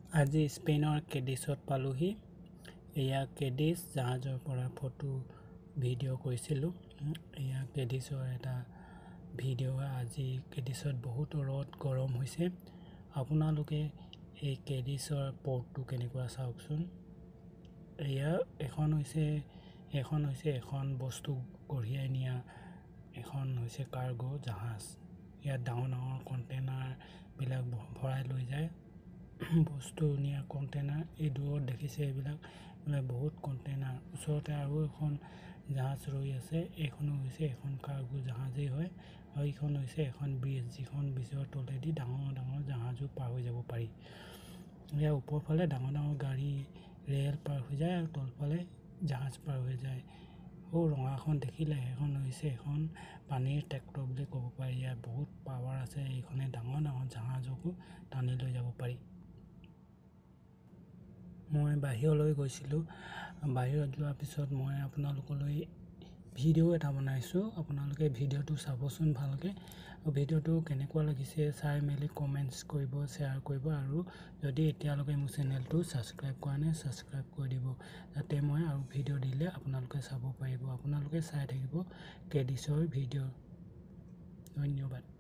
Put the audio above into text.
আজি স্পেইনৰ কেডিছত পালোহি। এয়া কেডিছ জাহাজৰ পৰা ফটো ভিডিঅ' কৰিছিলোঁ। এয়া কেডিছৰ এটা ভিডিঅ'। আজি কেডিছত বহুত ৰ'দ গৰম হৈছে। আপোনালোকে এই কেডিছৰ পৰ্টটো কেনেকুৱা চাওকচোন। এয়া এখন হৈছে এখন বস্তু কঢ়িয়াই নিয়া এখন হৈছে কাৰ্গ' জাহাজ। ইয়াত ডাঙৰ ডাঙৰ কণ্টেইনাৰবিলাক ভৰাই লৈ যায়, বস্তু নিয়া কণ্টেইনাৰ। এই দূৰত দেখিছে এইবিলাক বহুত কণ্টেইনাৰ। ওচৰতে আৰু এখন জাহাজ ৰৈ আছে। এইখনো হৈছে এখন কাৰ্গো জাহাজেই হয়। আৰু এইখন হৈছে এখন ব্ৰিজ, যিখন ব্ৰিজৰ তলেদি ডাঙৰ ডাঙৰ জাহাজো পাৰ হৈ যাব পাৰি। ইয়াৰ ওপৰ ফালে ডাঙৰ ডাঙৰ গাড়ী, ৰেল পাৰ হৈ যায় আৰু তলফালে জাহাজ পাৰ হৈ যায়। সৌ ৰঙাখন দেখিলে, সেইখন হৈছে এখন পানীৰ ট্ৰেক্টৰ বুলি ক'ব পাৰি। ইয়াৰ বহুত পাৱাৰ আছে। এইখনে ডাঙৰ ডাঙৰ জাহাজকো টানি লৈ যাব পাৰি। মই বাহিৰলৈ গৈছিলোঁ। বাহিৰত যোৱাৰ পিছত মই আপোনালোকলৈ ভিডিঅ' এটা বনাইছোঁ। আপোনালোকে ভিডিঅ'টো চাবচোন ভালকৈ। ভিডিঅ'টো কেনেকুৱা লাগিছে চাই মেলি কমেণ্টছ কৰিব, শ্বেয়াৰ কৰিব আৰু যদি এতিয়ালৈকে মোৰ চেনেলটো ছাবস্ক্ৰাইব কৰা নাই, ছাবস্ক্ৰাইব কৰি দিব, যাতে মই আৰু ভিডিঅ' দিলে আপোনালোকে চাব পাৰিব। আপোনালোকে চাই থাকিব কেডিছৰ ভিডিঅ'। ধন্যবাদ।